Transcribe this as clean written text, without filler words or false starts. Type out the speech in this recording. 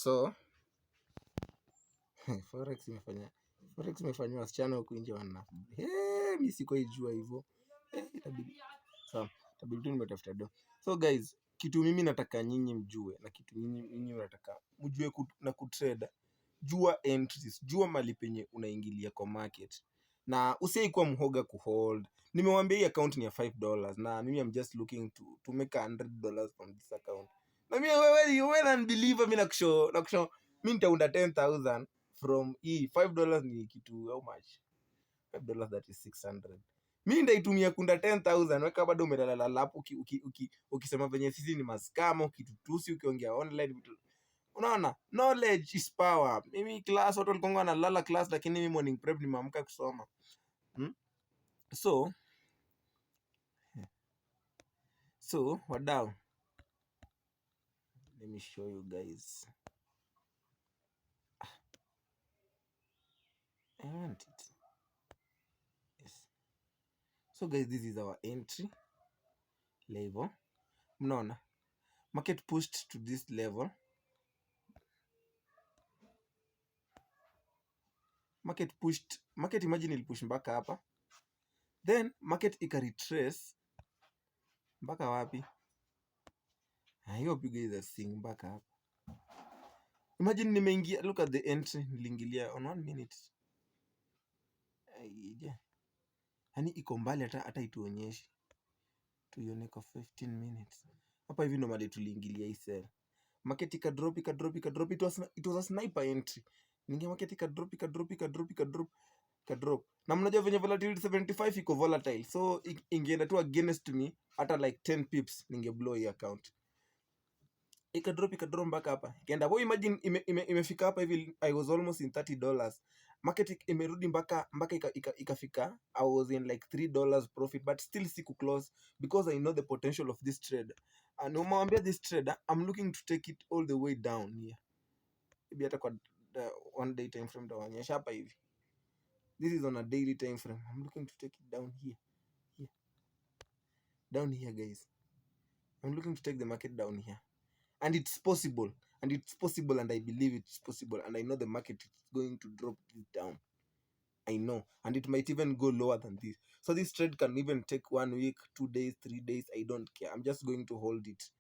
So forex imefanya wasichana huku nje wana mimi sikuijua hivyo. Itabidi tu nimetafuta do. So guys, kitu mimi nataka nyinyi mjue na kitu nyinyi nataka mjue na kutrade, jua entries, jua mali penye unaingilia kwa market, na usiikuwa mhoga kuhold. Nimewambia hii account ni ya $5 na mimi I'm just looking to make $100 from this account. Na mimi wewe unbeliever, mimi nakushow mimi nitaunda 10,000 from hii $5 ni kitu how much? $5 that is 600. Mimi ndaitumia kunda 10,000. Weka bado umelalala hapo ukisema venye sisi ni maskamo, ukitutusi, ukiongea online vitu. Unaona? Knowledge is power. Mimi class watu walikuwa wanalala class, lakini mimi morning prep nimeamka kusoma. So wadau, let me show you guys. I want it. Yes. So guys, this is our entry level. Mnaona? Market pushed to this level. Market imagine ilipush mpaka hapa. Then market ika-retrace mpaka wapi? Hiyo piga is thing mpaka hapa. Imagine nimeingia, look at the entry niliingilia on 1 minute. Yaani iko mbali hata ituonyeshi. Tuione kwa 15 minutes. Hapa hivi ndo mali tuliingilia hii sell. Market ika drop. It was a sniper entry. Ninge market ika drop. Na mnajua venye volatility 75 iko volatile. So ingeenda tu against me hata like 10 pips ninge blow hii account. Ika drop mpaka hapa. Ikaenda. Wewe imagine imefika hapa hivi, I was almost in $30. Market imerudi mpaka ikafika, I was in like $3 profit, but still siku close because I know the potential of this trade. And umwambia this trade, I'm looking to take it all the way down here. Maybe hata kwa one day time frame taonyesha hapa hivi. This is on a daily time frame. I'm looking to take it down here. Down here, guys. I'm looking to take the market down here. And it's possible. And I believe it's possible. And I know the market is going to drop this down. I know. And it might even go lower than this. So this trade can even take 1 week, 2 days, 3 days. I don't care. I'm just going to hold it.